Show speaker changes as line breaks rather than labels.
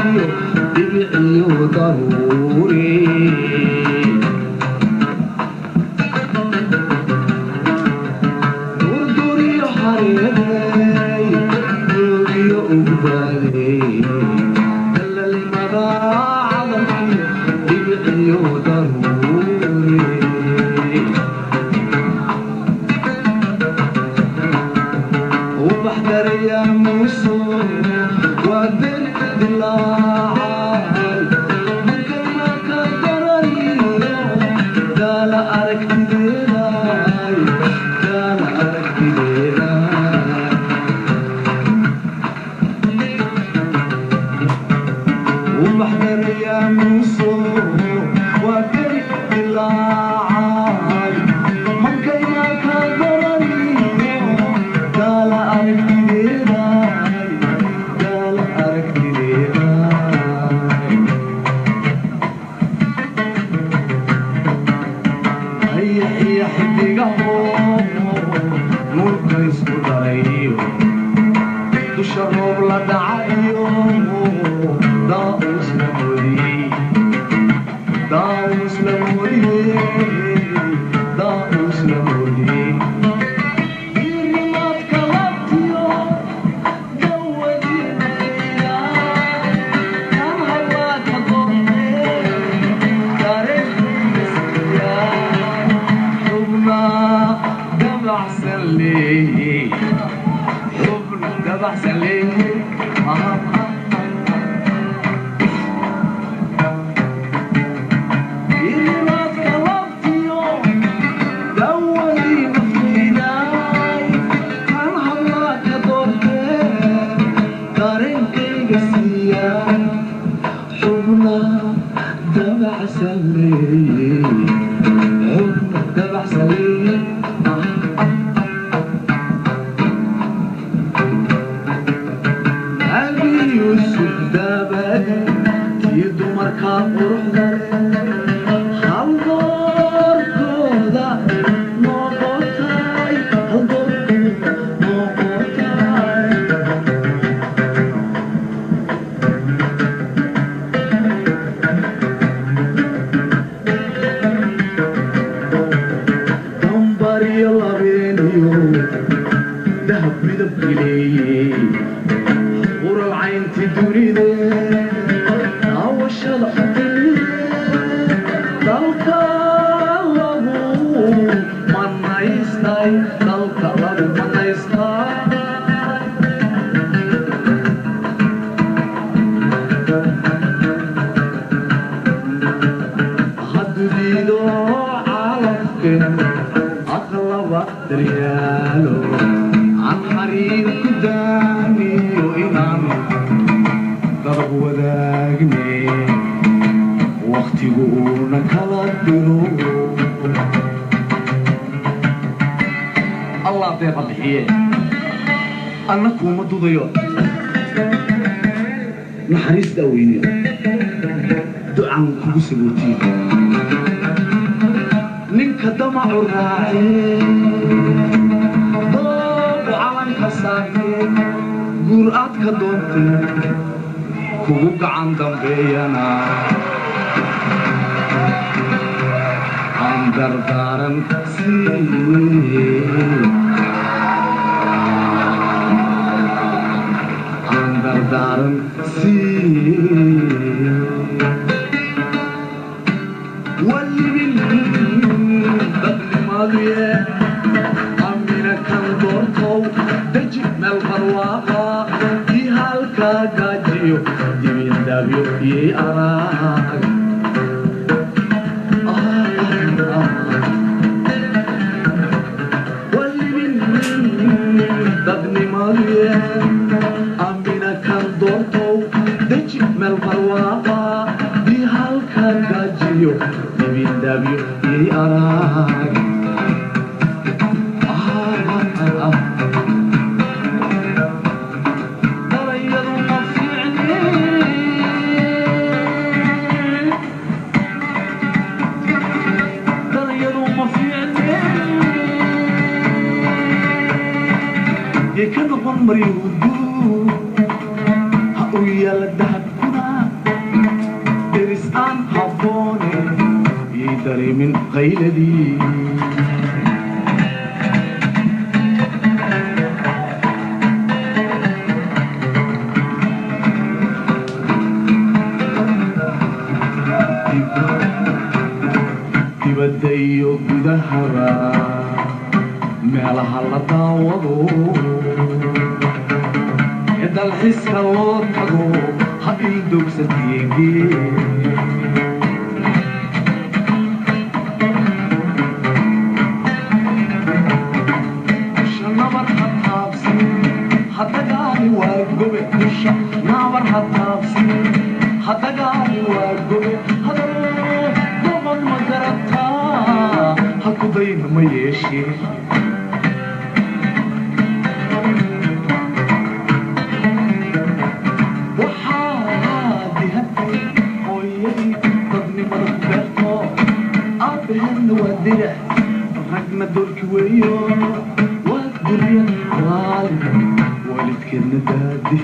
Calankiyo dhibiciyo daruuri durduriyo xareeday doogiyo ugbaadey dalalimada calankiyo dhibiciyo daruuri ubax daraya muuso waa der dilaacay mankayna ka daraniyo daala aragtideeday daala aragtideeda ubax daraya muuso waa der dilaacay mankayna ka daraniyo daala aragtideeday daala aragtideeday ayaxiya xidigaho nuurka isku darayo dusha roob la dhacayo daa'uus la moodiyey daa'uus la moodiyey daa'uus la moodiyey diirimaadka labtiyo dawadinaya kan hawaa ka doortee dareenkayga siiya xubna dabacsan leeye xubna dabacsan leeye diirimaadka labtiyo dawadii naftaydaay kan hawaa ka doortee dareenkayga siiya xubna dabacsan leeye xubna dabacsan leeye Abi Yuusuf dabade tii dumarkaa quruxda leh hal doorkooda noqotay hal doorkooda noqotay dambariyo labeeniyo dahab midabkileeyey ural caynti dunide daawashada xutiliye dalka lagu manaystay dalka lagu manaystay haddudiido calafkeenu aqlaba daryaalo aan xariir ku daaniyo inaan darab wadaagne wakhtigu uuna kala diro Allah deeqa bixiye anna kuuma dudayo naxariis daaweyniyo ducaan kugu sagootiyo ninka damacu raacee doobu calanka saartee guur aad ka doontee kugu gacan dambeeyana aan dardaaran siiye aan dardaaran siiye walibin dadnimaduye amina kan doortow deji meel barwaaqa ii halka gaajiyo dibindabyo ii arag walibin dadnimaduye amina kan doortow deji meel barwaaqa ii halka gaajiyo dibindabyo ii arag darayadu ma fiicni darayadu ma fiicni yay ka noqon maryuhudu ha u yaala dahabkuna. Dareemin qayladii. Dibadda iyo gudahaba meelaha la daawado ee dalxiiska loo tago ha ildoogsateege. Dusha nabar ha taabsin, hadagaani waa gobe. Dusha nabar ha taabsin, hadagaani waa gobe. Hadal doqon ma garataa, ha ku dayna ma yeeshee. Waxaa dihatay hooyadii dadnimada ku beerto, aabbaheenna waa dirac, ragna doorki weeyo, waa duriyad xalaali, waalidkeedna daadi.